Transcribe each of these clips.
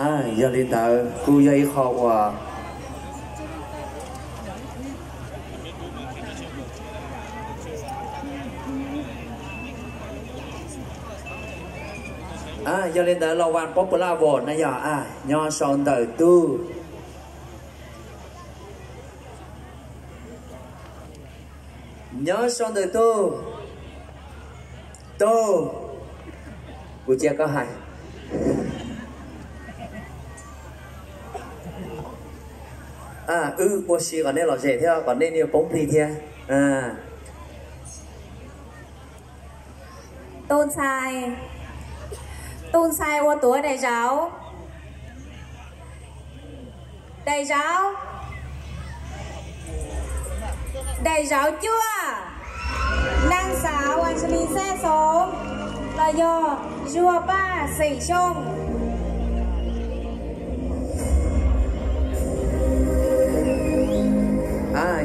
Yog li ntawd kuj yog ib qho uas, yog li ntawd los vas pob pus laj vos na yog, nyob sau ntawm tug, nyob sau ntawm tug, tug, kuv cia koj hais. Wb ua si kom nej lom zem thiab kom nej niaj poob plig thiab. Tus ntxhais, tus ntxhais uas tuav daim zauv, daim zauv, daim zauv cuaj, naj xav Vaj Lis Xej Xoov los yog Zuag Paj Xeem Xyooj.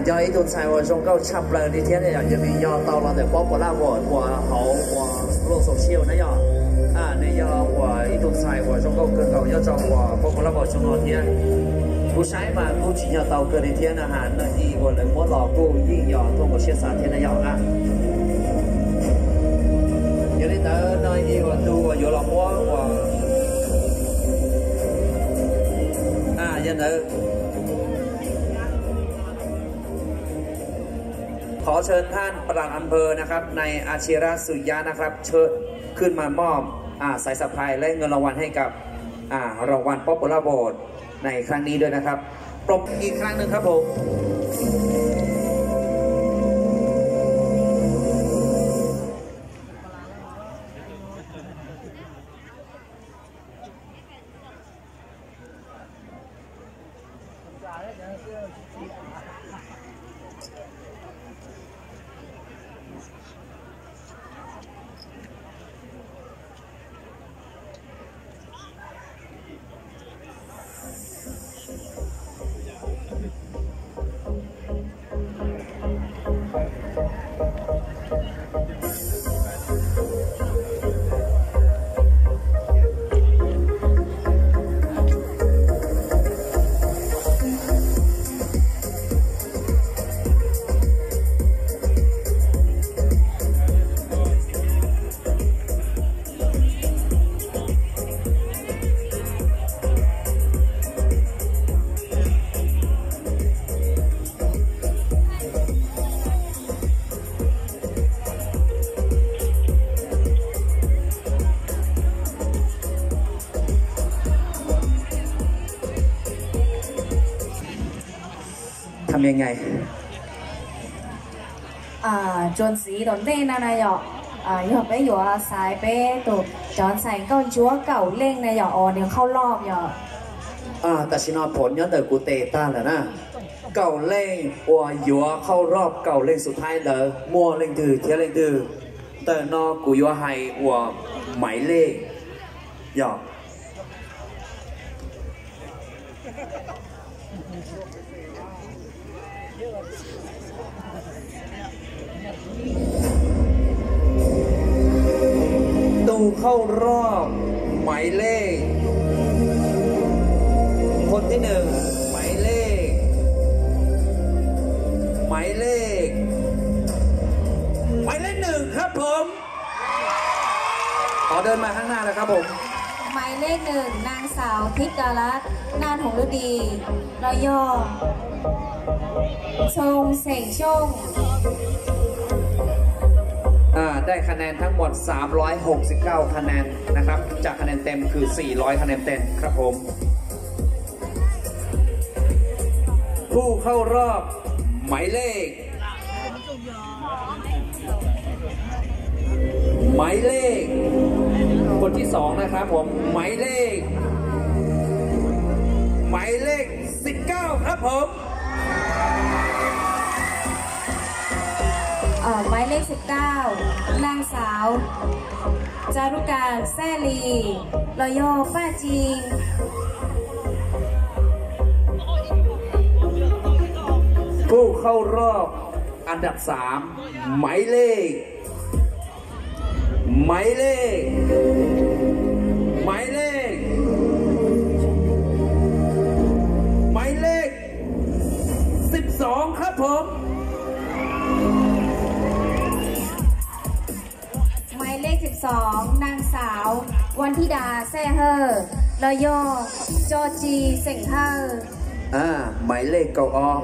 Yog ib tug ntxhais uas zoo nkauj tshaj plaws li thiab, yog nws yog tau los ntawm pob pus laj vos uas hauv uas loj xaus siau na yog, nws yog uas ib tug ntxhais uas zoo nkauj kawg nkaus nyob rau uas pob pus laj vos xyoo no thiab. Kuv saib mas kuj tsim nyog tau kawg li thiab na ha, no ib uas lawv muab los kuj yeej yog tuaj nkaus siab xav thiab na yog. Yog li ntawd no ib uas tus uas yuav los muab uas, yog ntawd ขอเชิญท่านปลัดอำเภอนะครับ นายอาชิระ สุยะนะครับ เชิญขึ้นมามอบ อ่า สายสะพายและเงินรางวัลให้กับ อ่า รางวัล Popular Vote ในครั้งนี้ด้วยนะครับ ปรบมืออีกครั้งหนึ่งครับผม Tsuas ntxiv tom ntej no na yom, yog peb yuav xaiv peb tus cov ntxhais nkauj ntsuab kaum leej na yom, uas nws khauj loj yom. Tam sim no phoom nyob ntawm kuv tes tag lawm na. Kaum leej uas yuav khauj roj kaum leej xub thaib ntawd muaj leej twg thiab leej twg? Ntawm no kuv yuav hais uas maiv lej yom. Tus khauj roj maiv lej, คนที่หนึ่ง maiv lej, maiv lej, maiv lej หนึ่ง ครับผม ขอเดินมาข้างหน้านะครับผม Maiv lej หนึ่ง นางสาว ทิพย์ดารัตน์ นาฏหงส์ฤดี los yog Ntxhoo Xeem Xyooj. อ่า ได้คะแนนทั้งหมด สามร้อยหกสิบเก้า คะแนนนะครับ จากคะแนนเต็มคือ สี่ร้อย คะแนนเต็มครับผม ผู้เข้ารอบหมายเลข หมายเลข คนที่สองนะครับผม หมายเลข หมายเลข สิบเก้า ครับผม Ờ, maiv lej สิบเก้า นางสาว จารุกา แซ่ลี los yog Paj Cing. ผู้เข้ารอบอันดับสาม หมายเลข หมายเลข หมายเลข Vaj Thij Das xeem Hawj los yog Tso Tsi xeem Hawj. Maiv lej kaum ob,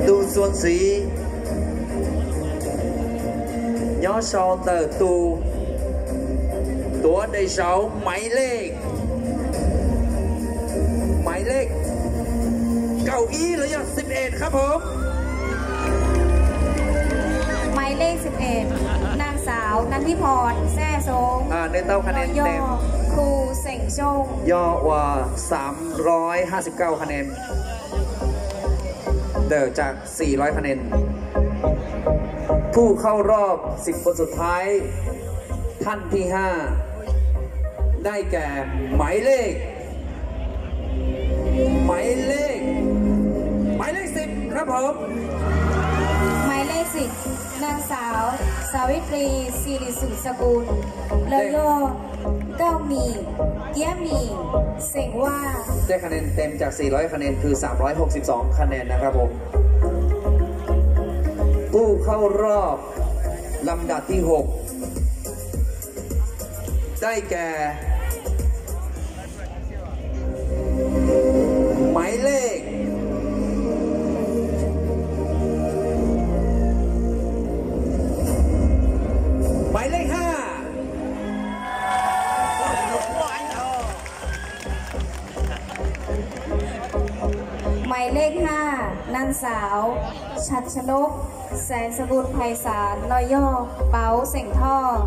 tus txuas ntxiv nyob sau ntawm tus tuav daim zauv maiv lej, maiv lej kaum ib los yog xib ej qhab phoom. Maiv lej xib ej, Naj Xauv Naj Thib Phom xeem Xoo, nws tau ka nes los yog Khu xeem Xoo, yog uas xav roib hab xib kauj ka nes ntawm tsam xis loib ka nes. Phuj khauj rob xib koos xub thaib, thaj thib haj, dai kas maiv lej, maiv lej, maiv lej xib qhab phoom. Maiv lej xib, Naj Xauv Xav Vij Plis Xis Lis Xum Xa Kus, los yog Nkauj Mim Kiab Mim xeem Vaj. Dai ka nes tem tsam xis loib ka nes kws xav roib hauv xib xoom ka nes nab qhab phoom. Phuj khauj rob lam dam thib hum, dai kas maiv lej, maiv lej haj. Maiv lej haj, Naj Xauv Tshav Tshav Nub Xeem Xa Kus Phais Xav, los yog Pauv xeem Thoj.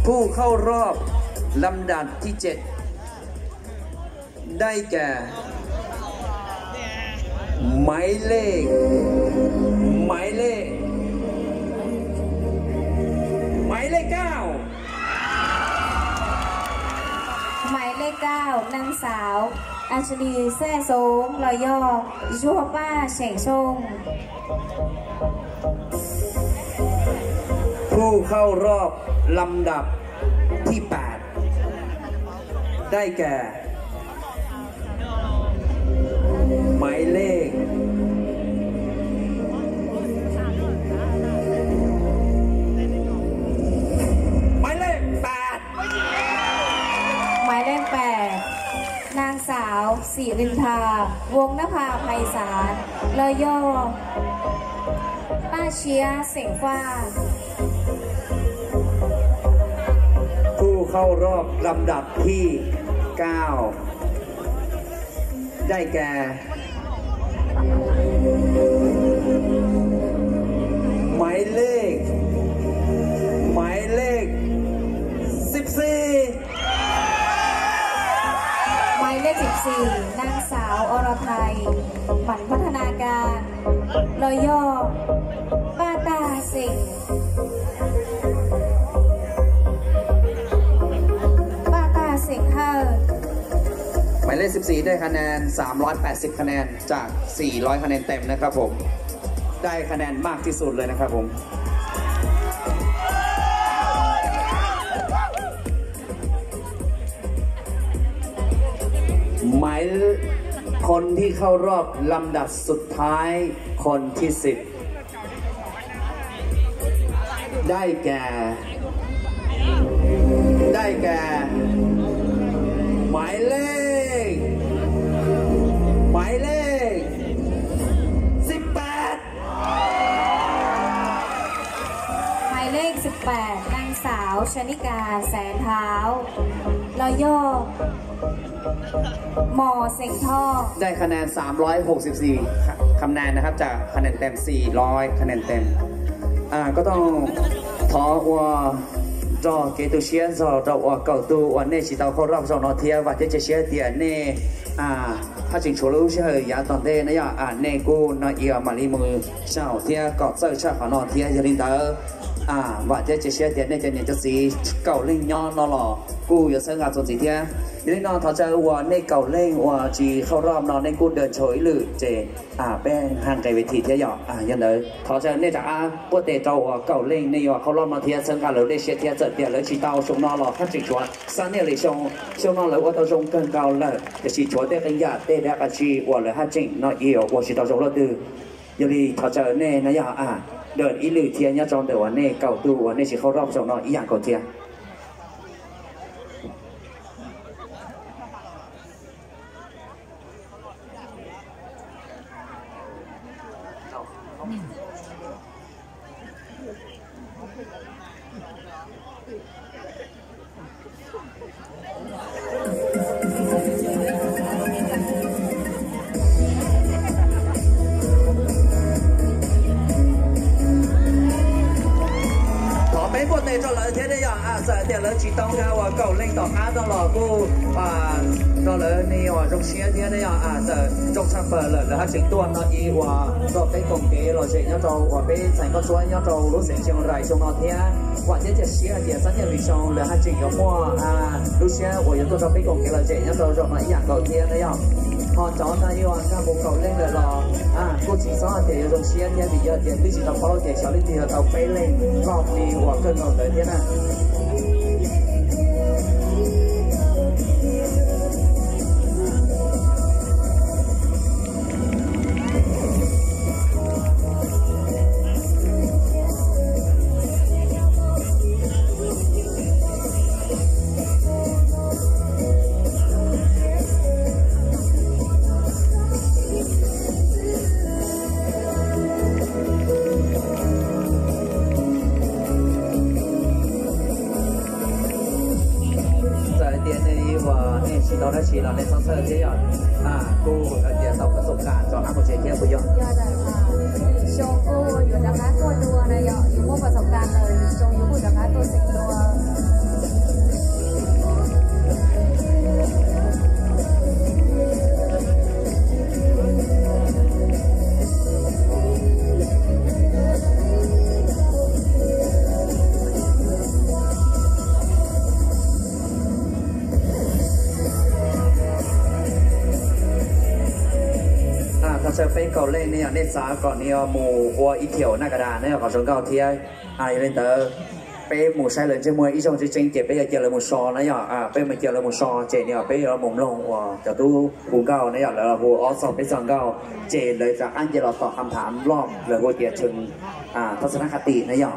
Phuj khauj rob lam dam thib tsib, dai kas maiv lej, maiv lej, maiv lej kauj. Maiv lej kauj, Naj Xauv As Lis Xeem Xoo, los yog Zuag Paj xeem Xoo. Phuj khauj rob lam dam thib pab, dai kas maiv lej, maiv lej pab, maiv lej pab, Naj Xauv Xim Lis Thas Voos Nab Phas Phais Xav, los yog Paj Tshiab xeem Faj. Phuj khauj rob lam dam thib kauj, dai kas maiv lej, maiv lej xib xis, maiv lej xib xis, Naj Xauv Os Ros Thais Maiv Phab Thas Nas Kas, los yog Paj Tag xeem, Paj Tag xeem Hawj. Maiv lej xib xis dai ka nes xav roib pab xib ka nes tsam xis loib ka nes tem nab qhab phoom, dai ka nes maj thib xus lawm nab qhab phoom. Maiv,คนที่เข้ารอบลำดับสุดท้าย คนที่สิบ dai kas, dai kas maiv lej, maiv lej xib pab, maiv lej xib pab, Naj Xauv Tshav Nij Kas Xeem Thauv, los yog Mos xeem Thoj. Dai ka nes xav roib hauv xib xis ka nes nab qhab, tsam ka nes tem xis loib ka nes tem. Koj tooj thov ua rog kev tu siab txog rau uas kaum tug uas nej tsis tauเข้ารอบzaum no thiab, vam thiab cia siab tias nej haj tseem tshuav lub sij hawm yav tom ntej na yom, nej kuj no i mam li mus zaum thiab kom txawj tshaj qhov no thiab. Yog li ntawd Vam thiab cia siab tias nej cov niam cov txiv kaum leej nyob no los kuj yuav txhawb nqa txuas ntxiv thiab. Yog li no thov caw uas nej kaum leej uas tsis hauj rob no nej kuj dawm ntsho ib lwm ces peb haj nqes ves thim thiab yom. Yog ntawd thov caw nej rov qab npuaj tes rau uas kaum leej nej yuav hauj rob no thiab txhawb nqa lawv lej siab thiab. Txawm tias lawv tsis tau xyoo no los haj tseem tshuav xab niaj li xyoo, xyoo no lawv ua tau zoo kawg nkaus lawm tiam sis tshuav tej qee yam tej dab qab tsi uas lawv haj tseem no ib ua tsis tau zoo luaj twg. Yog li thov caw nej no yog dawm ib lwm thiab nyob rau ntawm uas nej kaum tug uas nej tsis hauj rob xyoo no ib yam nkaus thiab. Thov peb npuaj tes rau lawv thiab ne yom. Txawm tias lawv tsis tau nkag uas kaum leej tom qab no los kuj rau lawv ne uas zoo siab thiab ne yom. Txawm zoo tshaj plaws lawm lawv haj tseem tuaj no ib uas txog peb koom kev lom zem nyob rau uas peb ntxhais nkauj tsuab nyob rau lub xeev Chiang Rai xyoo no thiab. Vam thiab cia siab hais tias xab niaj li xyoo lawv haj tseem yuav muaj lub siab uas yuav tuaj rau peb koom kev lom zem nyob rau zaum no ib yam nkaus thiab na yom. Ho cov no yuav nkag mus kaum leej lawm los kuj tsis txhob hais tias yuav zoo siab thiab vim yog tias twb tsis tau paub tias xyov leej twg yuav tau peb leej loj li uas kawg nkaus ntawd thiab na. Txawm hais tias nej uas nej tsis tau dab tsi los nej txhob txhawj thiab yom. Kuj hais tias tau koj xoo kas rov qab mus tsev thiab puas yog? Xyoo kuj yuav rov qab tuaj dua na yom, yuav muab koj xoo kas lawm, xyoo yuav kuj rov qab tuaj xeem dua. Thov caw peb kaum leej ne yom, nej xav kom nws mus ua ib thiaum naj ka das ne yom, qhov zoo nkauj thiab. Yog li ntawd peb mus saib lawv ntsej muag ib zaug tseeb tseeb ces peb yuav cia lawv mus so na yom. Peb mus cia lawv mus so ces nws peb yuav mus mloog uas cov tub hu nkauj na yom, lawv hu ob txog peb txog nkauj ces lawv rov qab nce los tom ham tham loj lawv hu tias tshee thab xab nab qha tim na yom.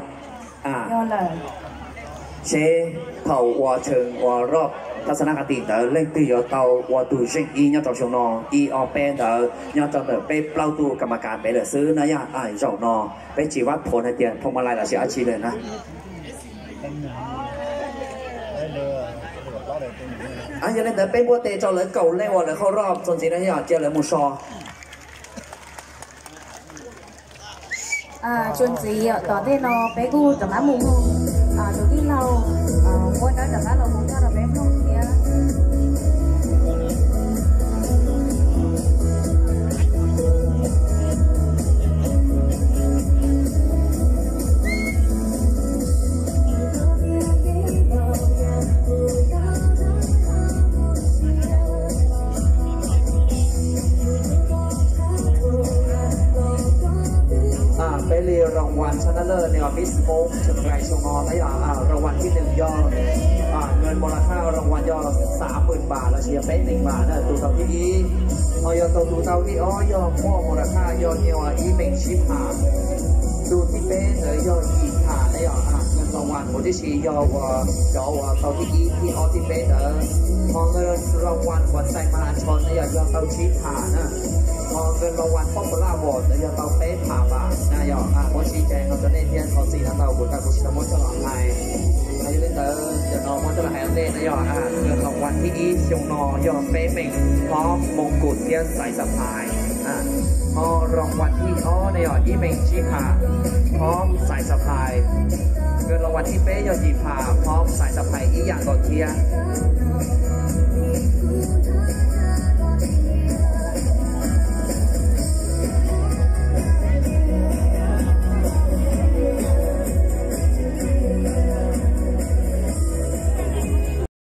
Seb thaum ua tshee ua roj thab xab nab qha tim ntawd leej twg yuav tau ua tus zeej ib nyob rau xyoo no, ib ob peb ntawd nyob rau ntawm peb plaub tug kas mas kas pem lawm xwb na yom. Zaum no peb tsis vab phoov hais tias phoo ma lais los sis dab tsi lawm na. Yog li ntawd peb npuaj tes rau lawv kaum leej uas lawv hauj roj txuas ntxiv na yom, cia lawv mus so. Txuas ntxiv tom ntej no peb kuj rov qab mus mloog tus tij laug muab dawb rov qab los mus nrog rau peb mloog thiab. Peb li rau vas tshaj dab laj ne yog Miss Hmoob Chiang Rai xyoo no na yom, rau vas thib nees yog nws mus las thaj rau vas yog xav pwm npas los sis yog peb nees npas na, tus tau thib ib. Ho yog tau tus tau thib ob yog muaj mus las thaj yog nws ib mees tsib pham. Tus thib peb ntawd yog yim pham na yom, nws rau vas mus tib si yog uas cov uas tau thib ib thib ob thib peb ntawd. Ho nws rau vas uas xais mas tshos na yom yog tau tsib pham na. Ho nws rau vas pob pov laj vos ntawd yog tau peb pham npas na yom. Muab sib ceg no rau nej thiab thov txim no tau kuv tas kuv tsis tau muab coj los hais. Yog li ntawd cov no muab coj los hais ua ntej na yom, nws rau vas thib ib xyoo no yog peb mees, hlob, moo kum thiab xais xab phais. Ho rau vas thib ob na yog ib mees tsib pham, hlob, xais xab phais. Nws rau vas thib peb yog yim pham, hlob, xais xab phais ib yam nkaus thiab.